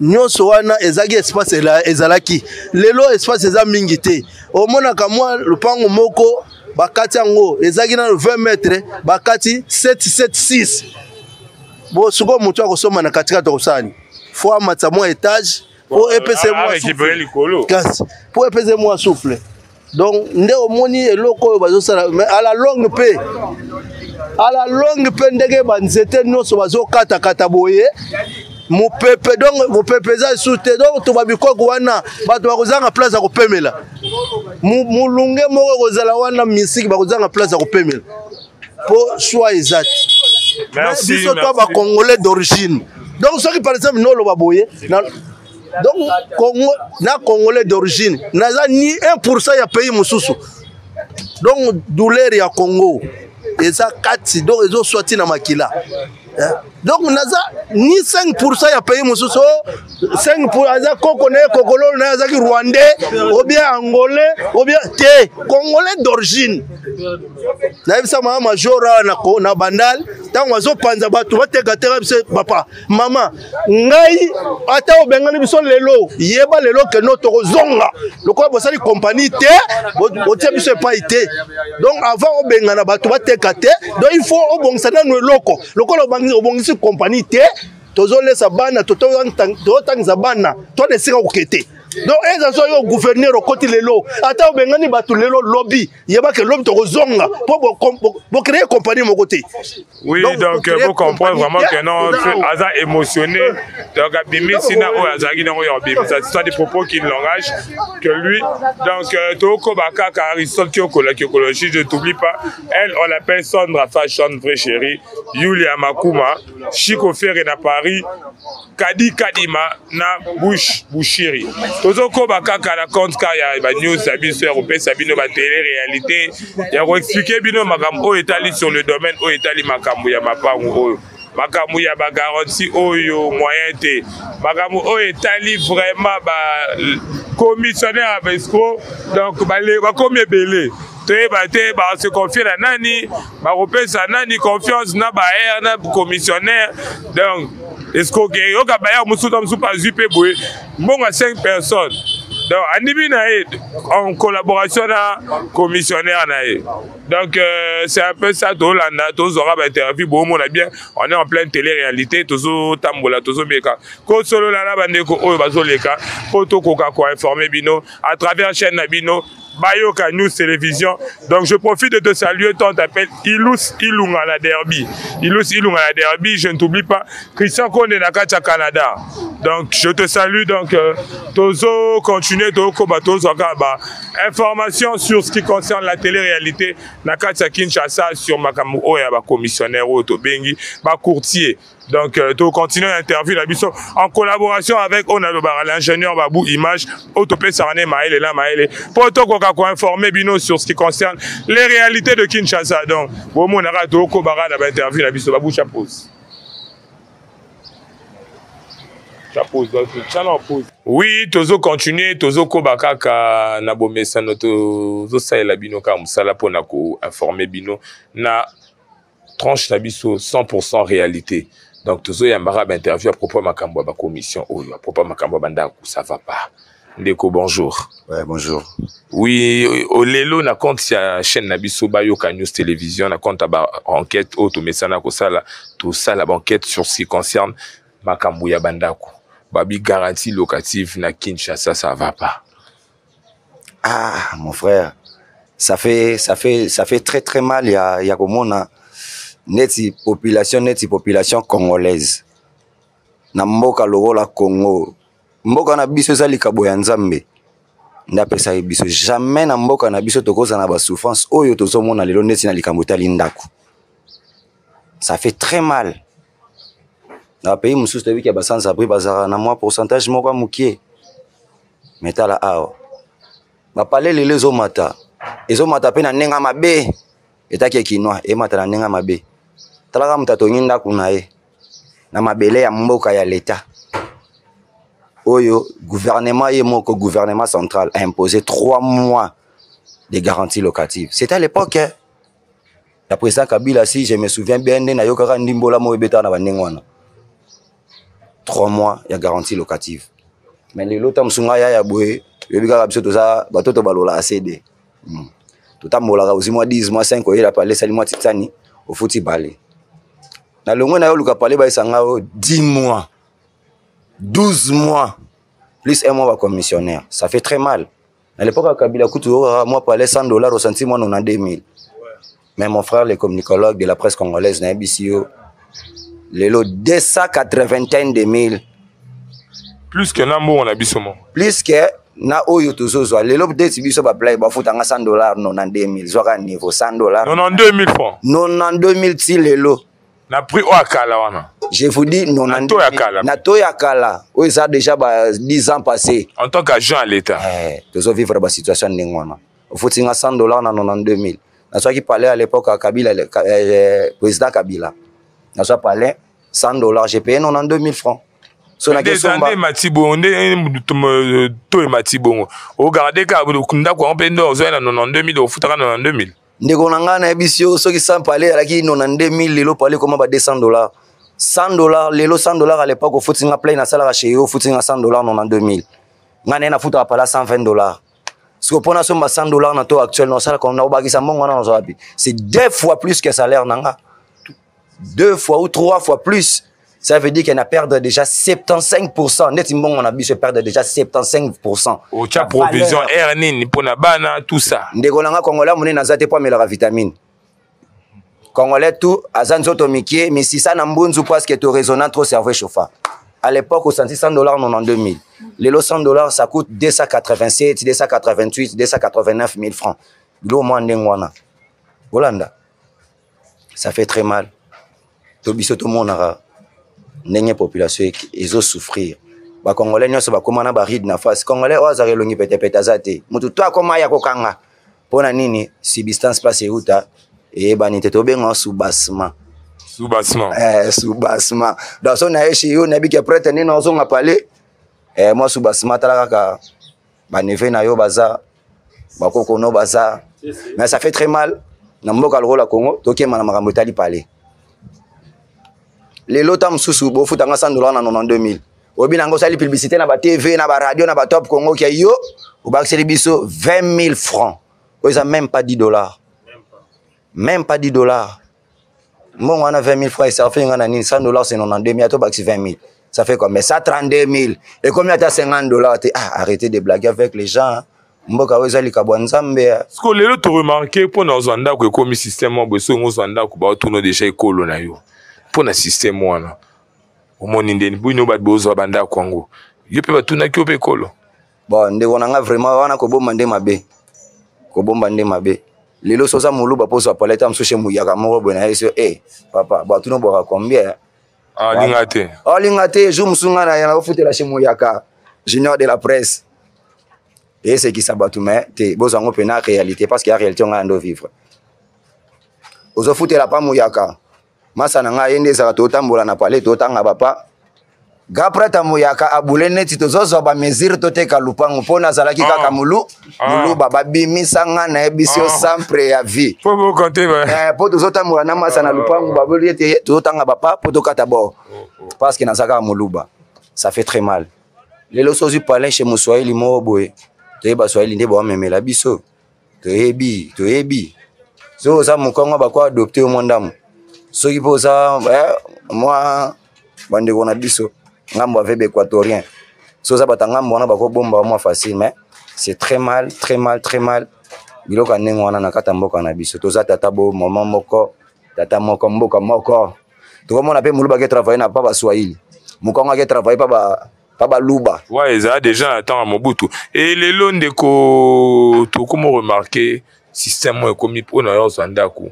Nyonso wana ezalaki espace, ezalaki. Lelo espace eza mingi te. Omonaka mwa lopango moko bakati yango ezalaki nano 20 mètre, bakati 7 7 6. Bo sikoyo moto akosomba na katikati akosala nini? Fo amatisa mwa étage po epesa mwa souffle, kasi po epesa mwa souffle. Donc nde omoni eloko oyo bazosala, mais à la longue mpe, à la longue mpe, ndenge banzete nyonso bazokatakata boye, mopepe, donc mopepe eza lisusu te. Donc to babikoko wana, bato bakozanga place ya kopemela. Molunge moko ekozala wana, misiki bakozanga place ya kopemela mpo choix eza te. Biso to bacongolais d'origine, donc soki par exemple noloba boye na, donc Congo, na congolais d'origine naza ni 1% ya pays mosusu. Donc douleur ya Congo eza kati, donc ezoswa ntina makila. Donc naza ni 5% ya pays mosusu. 5 aza koko na ye, kokololo na ye azalaki rwandais ou bien angolais ou bien te, congolais d'origine. Nayebisa mama major awa na, na Bandal, ntango azopanza bato batekateka biso, papa, mama, ngai ata obengani biso lelo, yeba lelo keno tokozonga. Lokola bosali kompani te, botie biso epai te. Donc avant obengana bato bateka te, donc il faut obongisa nanu eloko. Lokola obongisi kompani te, tozolesa bana, tozotangisa bana, to na esika koke te. Donc eza so yo gouverneur okoti lelo, ata obengani bato lelo, lobi yebake lobi tokozonga mpo bocreye compagnie moko te. Oui, donc vous comprenez vraiment que non, aza émotionné. Donc abimisi na oyo azalaki nango ya kobimisa, ce sont des propos qui ne langage que lui. Donc tokoba kaka Aristote Kiokola Kiokologie, je t'oublie pas. Elle, on l'appelle Sandra Fashion, vraie chérie. Yulia Makuma, Chico Ferre na Paris, Kadi Kadima na Bush Bushiri. Tozokoba kaka na compte ka ya ba news ya biso ya kopesa bino ba télé réalité ya koexpliquer bino makambo oyo etali sur le domaine oyo etali makambo ya mapangu oyo, makambo ya bagarantie oyo moyen te, makambo oyo etali vraiment ba commissionnaire ya baescro. Donc bakomi ebele, toyeba te base confie na nani, bakopesa nani confiance na baer na commissionnaire. Donc escroquerie, yoka bayar mosusu na mosusu azwi mpe boye mbongo ya 5 personnes, donc andimi na ye en collaboration na commissionnaire na ye. Donc c'est un peu ça. Tolanda, tozwaka bainterview, bomona bien, on est en pleine télé-réalité. Tozotambola, tozomeka kosolola na bandeko oyo bazoleka mpo tokoka koinforme bino à travers chaîne na bino Bayoka News Télévision. Donc je profite de te saluer, toi on t'appelle Ilous Ilunga la Derby. Ilous Ilunga la Derby, je ne t'oublie pas. Christian Konde na Canada. Donc je te salue. Donc tozo continuer toko tozo ba information sur ce qui concerne la télé-réalité na kati ya Kinshasa sur makambo oyo ya ba commissionnaire oyo tobengi ba courtier. Donc to continuer l'interview na biso en collaboration avec Onalobara, l'ingénieur Babou Image, Autopé Sarane Maël la Maël, pour tokoka ko informer bino sur ce qui concerne les réalités de Kinshasa. Donc bomonaka tokobara na ba interview na biso. Babou, pose. Pose, pose. Oui, tozo continuer, tozo koba kaka na bomesano, tozo salela bino ka musala pona ko informer bino na tranche na biso 100% réalité. Donc tozo yambara ba interview à propos makambo ba commission oyo, à propos makambo ba ndako, ça va pas. Ndeko, bonjour. Ouais, bonjour. Oui, olelo na compte ya chaîne na biso Bayoka News Télévision, na compte ba enquête oyo tomesana kosala, tosala ba enquête sur ce qui concerne makambo ya bandako. Babi garantie locative na Kinshasa, ça va pas. Ah, mon frère, ça fait très très mal. Il y a comment on a neti population congolaise. Na mboka lokola Congo. Mboka na biso eza likabo ya Nzambe. Nde apesaki biso. Jamais na mboka na biso tokozala na basouffrance oyo tozomona lelo neti na likambo etali ndako. Ça fait très mal. Na bapays mosusu toyebi ya basans abri bazalaka na mwa pourcentage moko ya mokie. Mais tala awa, bapale lelo ezomata, ezomata mpe na ndenge ya mabe. Etaki ekinois emata na ndenge ya mabe. Talaka moto atongi ndako na ye na mabele ya mboka ya leta oyo gouvernement ye moko, gouvernement central a imposé 3 mois de garantie locative. C'était à l'époque, hein, ya président Kabila, si je me souviens bien. Nde nayokaka ndimbola moko ebetaka na bandenge wana. 3 mois ya garantie locative. Mais lelo ta mosu ngai yaya boye, yoyebi kaka biso toza batoto balola acd. Totambolaka ozwi mwa 10 mwa 5 oyela pale esali mwa titani ofuti bale. Na longwe na yo oluka pale bayesa ngai oyo 10 mois 12 mois plus un mois ba commissionnaire, ça fait très mal. À l'époque ya Kabila kutu oyokaka mwa pale 100 $ osanti mwa 92 000. Mais mon frère le communicologue de la presse congolaise nayebisi yo lelo 281 000 plus que na mbongo na biso moko, plus que na oyo tozozwa lelo. Peut-être biso baplay bafutanga 100 $ 92 000, zwaka niveau 100 $. 92 000 francs. 92 000 ti lelo. Na prix oyo akala wana. Je vous dis. Na to ya kala. Na to ya kala oyo eza déjà ba 10 ans passé. En tant qu'agent à l'État. Eh, tozovivre basituation ndenge wana. Ofuti nga 100 $ na 92 000. Nazwaki palais à l'époque ya Kabila, président Kabila, nazwa palais 100 $, j'ai payé 92 000 francs. So nde emati bongo, nde to emati bongo, ogarde kaka ndako yango mpe nde ozwai na 92 000, ofutaka 92 000. Ndeko na ngai, nayebisi yo, soki 100 palais alaki 92 000, lelo palais koma ba 200 $. 100 $ lelo, 100 $ à l'époque ofuti nga play nasalaka chez yo, ofuti nga 100 $ 92 000. Ngai naye nafutaka pala 120 $. Siko mpona somba 100 $ na to actuel, naosalaka naobakisa mbongo wana nazwa wapi? C'est deux fois plus que salaire na nga, deux fois ou trois fois plus. Ça veut dire qu'on a perdu déjà 75%. Neti mbongo na biso perdre déjà 75%. Otya provision air nini mpona bana, tout ça. Ndeko na nga, congolais monene aza te mpo amelaka vitamine. Congolais tout aza nzoto mike, misisa na mbunzu, parce que toraisonna trop, cerveau chauffa. À l'époque osanti 100 $ 92 000, lelo 100 $, ça coûte 287, 288, 289 000 francs. Biloko mwa ndenge wana olanda, ça fait très mal. To biso tomonaka ndenge population ezosouffrir. Bacongolais nyonso bakóma na baride na face. Congolais oyo azalaka elongi petepete aza te. Motu to akóma ya kokanga mpo na nini? Substance place euta eyebani te. Tobenga soubassement. Soubassement. Eh, soubassement. Donc so nayeshi yo, nayebi ke prêtre nini ozonga pale, eh, mwa soubassement. Tala kaka baneve na yo baza, bakokono baza. Mais ça fait très mal na mboka lokola Congo, tokema na makambo etali pale. Lelo ta mosusu bofutanga 100 $ na 92 000, oyebi nango osali publicité na batv, na baradio, na batop Congo, ke yo obakiseli biso 20 000 francs oyo eza même pas 10 $, même pas 10 $. Mbongo wana 20 000 francs eservi nga na nini? 100 $, c'est 92 000. Ata obakisi 20 000, ça fait combien? 132 000. Ekomi ata 50 $ te. Ah, arrêtez de blaguer avec les gens. Mboka oyo eza likabo ya Nzambe. Siko lelo toremarquer, mpo na ozwa ndako ekomi système moko boye. Soki ozwa ndako, baotuna déjà ekolo na yo. Mpo na système wana, omoni ndeni bino bato bozwa bandako yango? Yo mpe batunaki yo mpe ekolo? Bon, ndeko na nga, vraiment wana kobomba nde mabe, kobomba nde mabe. Lelo so oza moluba, mpo ozwa palete ya mosusu emuyaka moko boye na ye so e papa batuna bwaka combien. Alinga te. Alinga te. Jour mosusu ngai na ofutela chez Muyaka Junior de la presse, esekisa bato, mais te, bozwa yango mpena réalité, parce que ya réalité ngai ando vivre. Ozofutela pa Muyaka, masa na ngai ye nde ezalaka totambola na pale, totanga bapa grand prêtre Muyaka abule neti tozozwa bamesure toteka lupango mpo nazalaki kaka molu moluba. Babimisa nga, nayebisi yo, sans préavis, mpo tozotambola na masa na lupango, baboli ete tozotanga bapa mpo tokata bord parce que naza kaka moluba. Ça fait très mal. Lelo so ozwi palin chez moswahili moko boye, toyeba swahili nde bawamemela biso, toyebi, toyebi. Soki oza mokongo, bako adopte yo mwa ndambo. Soki mpe oza mwa bandeko na biso ngambo avebe équatorien, so oza bato ya ngambo wana, bakobomba mwa facile. Mais c'est très mal, très mal, très mal, biloko ya ndenge wana na kati ya mboka na biso. Toza tata bo mama moko, tata moko, mboka moko. Tokomona mpe moluba ake travaille na pa baswahili, mokongo ake travaille pa baluba. Ouais, ezala déjà na ntango ya Mobutu. E lelo, ndeko, tokoma remarquer système oyo ekomi mpona yo ozwa ndako,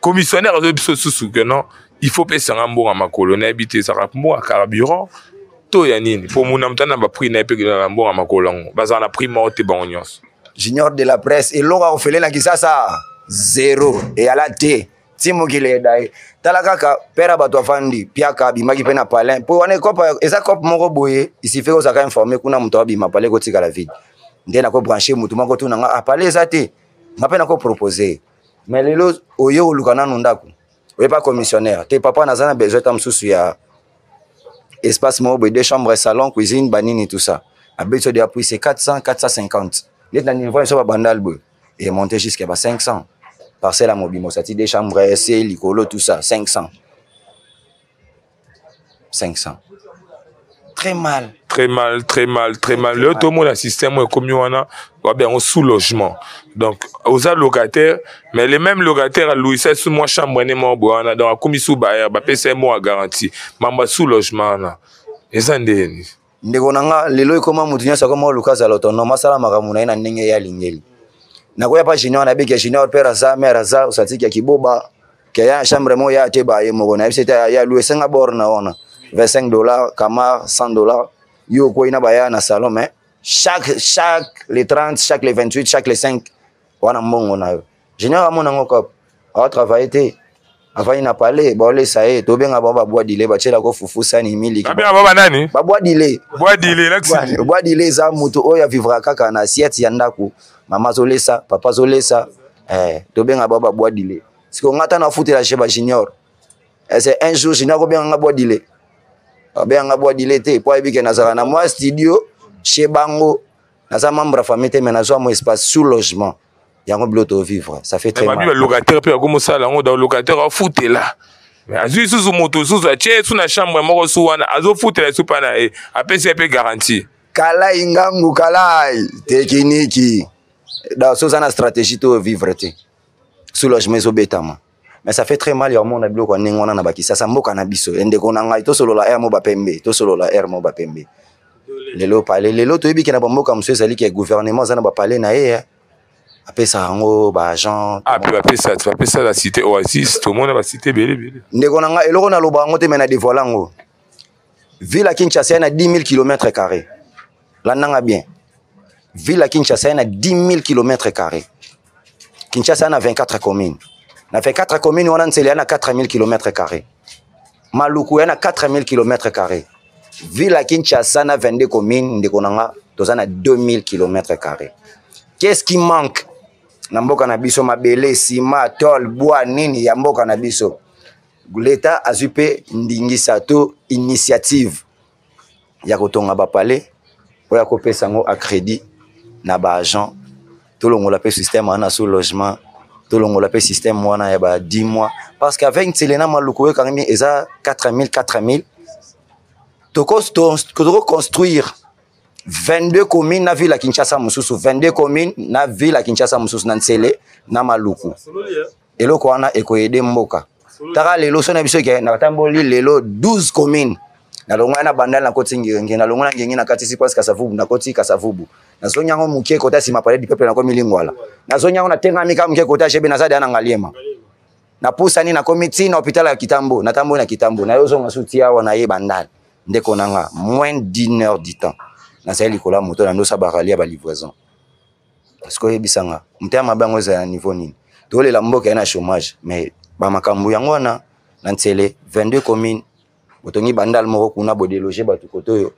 commissionnaire azoyi biso susu ke non, il faut pesanga mbongo ya makolo. Nayebi te ezalaka mbongo ya carburant to ya nini, mpo muna moto ana baprix na ye mpe na mbongo ya makolo yango bazala na prix moko te bango nyonso. Junior de la presse, eloko akofele na Kisasa zéro eyala te ti mokili eda ye. Tala kaka pere ya bato afandi piaka, abimaki mpe na palin mpo wana ekope eza cope moko boye. Isife ozalaka informé kuna, moto abima, palin ekotikala vide. Nde nakobranche motu moko tuna nga: ah, palin eza te, nga mpe nakopropose. Mais lelo oye oluka nanu ndako, oye pa commissionnaire te: papa, naza na besoin ta mosusu ya Espace moko boye, deux chambres, salon, cuisine, banini, tout ça. Abeti yo déjà prix, c'est 400, 450. Neti na niveau biso babandal boye, et monter jusqu'à ba 500. Parcelle ya mobimba osati deux chambres, se likolo, tout ça, 500. 500. Très mal. Très mal, très mal, très mal. Lelo tomona système oyo ekomi wana, babe yango sous logement. Donc oza locataire, mais le même locataire alouisa sous mwa chambre ne moko boye wana, donc akomi sous bailleur, bapesa ye moko ya garantie. Mambo ya sous logement wana eza ndeni? Ndeko na nga, lelo ekoma motu nyonso akoma oluka azala autonome, asala makambo na ye na ndenge ye alingeli. Nakoya pa junior, nabiki ya junior, père aza, mère aza, osatiki ya kiboba ke ya chambre moko ya te baye moko nayebisi ete ya lue esenga bor na wana 25 $, kamar 100 $, yo okwei na baya na salon, mais chaque le 30, chaque le 28, chaque le 5 wana mbongo na yo. Junior amona yango kop aotravaille te, avandi na palais, baolesa ye, tobenga bango babwa dile, batielako fufu, sani, miliki. Babenga bango banani? Babwa dile. Bwa dile, lakisi. Bwa dile eza moto oyo avivra kaka na assiette ya ndako, mama azolesa, papa azolesa, tobenga bango babwa dile. Sikoyo nga ata nafutela chez ba junior, c'est un jour junior akobenga nga bwa dile, abenga nga bwa dile te, po ayebi ke nazala na mwa studio chez bango, naza membre ya famille te, mais nazwa mwa espace sous logement. Yango bilo to vivre, ça fait très mal. Babi locataire pe akomosala yango, donc locataire afutela, mais azwi lisusu moto mosusu atie ye su na chambre moko su wana, azofutela su mpa na ye, apesi ye mpe garantie. Kalai ngangu kalai tekiniki, donc soza na stratégie to vivre te, sous logement ezobetama. Mais ça fait très mal ya omona biloko ya ndenge wana na bakisasa mboka na biso. Ndeko na ngai, tosolola air mo bapembe, tosolola air mo bapembe. Lelo pale, lelo toyebi ke na bamboka mosusu ezali ke gouvernement aza na bapale na ye, apesaka yango baagent. Ah, mpe bapesa la cité Oasis, tomona bacité ebele ebele. Ndeko na ngai, eloko naloba yango te, me na dévoile yango. Ville ya Kinshasa ya na 10 000 km carré, landanga bien. Ville ya Kinshasa ya na 10 000 km carré. Kinshasa ya na 24 communes. Na 24 communes wana, Nsele ya na 4000 km carré, Maluku ya na 4000 km carré. Ville ya Kinshasa na 22 communes, ndeko na nga, toza na 2000 km carré. Qu'est-ce qui manque na mboka na biso? Mabele, ciment, tôle, bois, nini ya mboka na biso? L'État azwi mpe ndingisa to initiative ya kotonga bapalais oyo akopesa yango a crédit na baagent. Tolongola mpe système wana sous logement, tolongola mpe système wana ya ba 10 mois, parce que avec Nsele na Maluku oyo ekangami eza 4000 4000, tokoconstruire 22 communes na ville ya Kinshasa mosusu, 22 communes na ville ya Kinshasa mosusu na Nsele na Maluku. Eloko wana ekoyede mboka. Taka lelo so na biso ke natamboli lelo 12 communes, nalongwa na Bandal, nakoti Ngenge, nalongwa na Ngenge, nakatisi place Kasavubu, nakoti Kasavubu, nazongi yango moke kota nsima palais du peuple, nakomi Lingwala, nazongi yango, natengami kaka moke kota Gebe, naza deya na Ngaliema, napusani, nakomi ntina hôpital ya Kitambo, natamboli na Kitambo, nayozonga su ti awa naye Bandal. Ndeko na nga, moins d'une heure du temps nazali likolo ya moto na ndosa barali ya balivraison. Parce que oyebisanga motema mabe yango ezala na niveau nini? Tolela mboka ye na chômage, mais bamakambo yango wana na Nsele, 22 commune, botongi Bandal moko kuna, bodéloger bato kote oyo,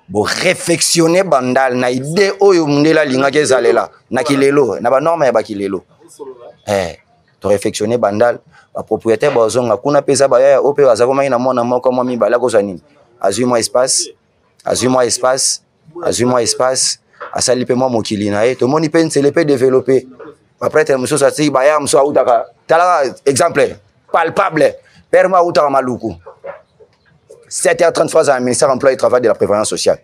boréfectionne Bandal na idée oyo mundele alingaki ezalela na kilelo, na banorme ya bakilelo. Toréfectionne Bandal, bapropriétaire bazonga kuna mpe eza bayaya oyo mpe baza komaki na mwana moko, mwa mibale, akozwa nini? Azwi mwa espace, azwi mwa espace, azwi mwa espace, asali mpe mwa mokili na ye. Tomoni mpe Nsele mpe développé, baprêtre mosusu atiki baya mosusu autaka. Talaka exemple palpable, père mo autaka Maluku, 7h30 fois azala ministère emploi et travail de la prévoyance sociale.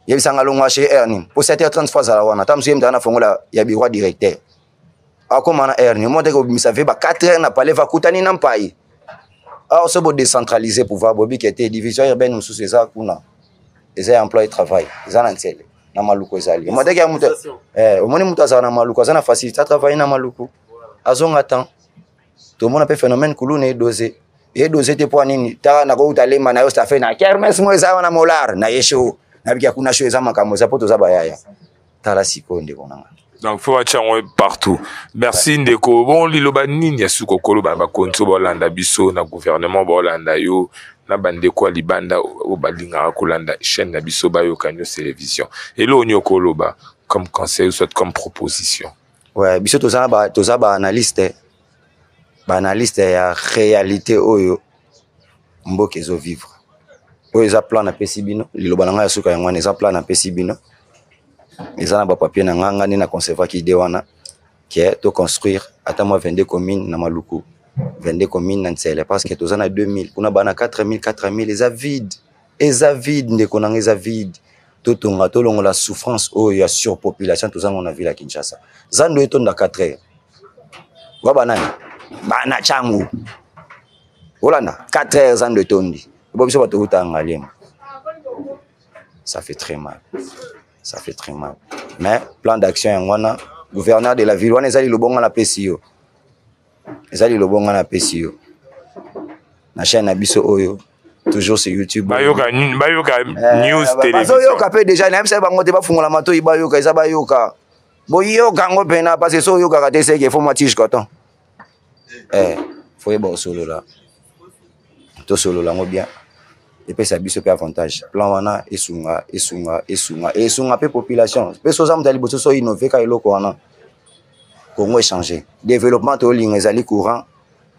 Yebisanga, longwa chez heure nini po 7h30 fois azala wana? Ta mosusu ye mutaka na fongola ya bureau directeur, akóma na heure nini? Mo teke obimisa ve ba 4 heures na palais, vakutani na mpai. Or so bodécentraliser pouvoir, bobike te division urbaine mosusu eza kuna, eza ya emploi et travail, eza na Nsele na Maluku. Ezali moteke ya moto, omoni moto azala na Maluku, aza na facilité atravaille na Maluku, azonga temps. Tomona mpe phénomène kuluna edose, edose te. Mpo nini? Taka nakouta Lemba na yo stafe na kermesse mo eza wana molar na ye show, nabiki ya kuna show, eza makambo eza mpo toza bayaya. Tala sikoyo, ndeko nanga. Donc faut batia yango partout. Merci ndeko. Bon, liloba nini ya suka okoloba na bakonzi oyo baolanda biso, na gouvernement baolanda yo, na bandeko ya libanda oyo balingaka kolanda chaîne na biso Bayoka News Télévision? Eloko nini okoloba comme conseil ou soit comme proposition? Ouais, biso toza baanalyste, baanalyste ya réalité oyo mboka ezovivre. Oyo eza plan napesi bino, liloba na ngai ya suka yango wana, eza plan napesi bino, eza na bapapier na ngai, ngai nde na conservaki idée wana ke to construire ata mwa 22 commune na Maluku, 22 commune na Nsele, parce que toza na 2000 kuna, bana 4000, 4000 eza vide, eza vide ndeko na ngai, eza vide. Totonga, tolongola souffrance oyo ya surpopulation tozango na ville ya Kinshasa. Zando etonda 4 heures wa banani bana changu olanda 4 heures, zando etondi bo biso bato uta Ngaliema. Ça fait très mal, ça fait très mal. Mais plan d'action yango wana, gouverneur de la ville, wana eza liloba nga napesi yo, eza liloba nga napesi yo na chaîne na biso oyo, toujours sur YouTube. Bayoka, bayoka news télévision. Bazoyoka mpe déjà, nayebisa bango te bafungola matoi, bayoka, eza bayoka, boyoka yango mpena, parce que so oyokaka te, seke fo mwa tige coton, fo yeba osolola, tosolola yango bien, epesa biso mpe avantage. Plan wana esunga, esunga, esunga, esunga mpe population mpe. So oza moto ya liboso, so innove ka eloko wana, Congo échange, développement tolinga ezali courant,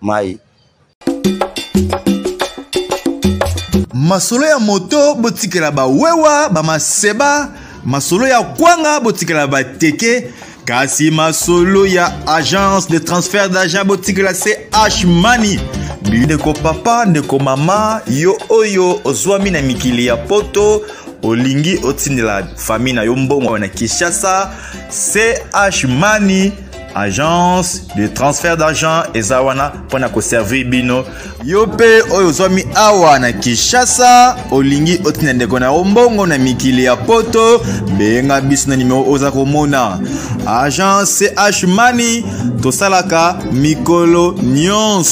mai. Masolo ya moto botikela bawewa bamaseba, masolo ya kwanga botikela bateke, kasi masolo ya agence de transfert d'argent botikela CH Money. Ndeko papa, ndeko mama, yo oyo ozwami na mikili ya poto, olingi otindela famille na yo mbongo na Kinshasa, CH Money agence de transfert d'argent eza wana mpo na koservir bino. Yo mpe oyo ozwami awa na Kinshasa, olingi otinda ndeko na yo mbongo na mikili ya poto, benga biso na nimero oza komona. Agence CH Money, tosalaka mikolo nyonso.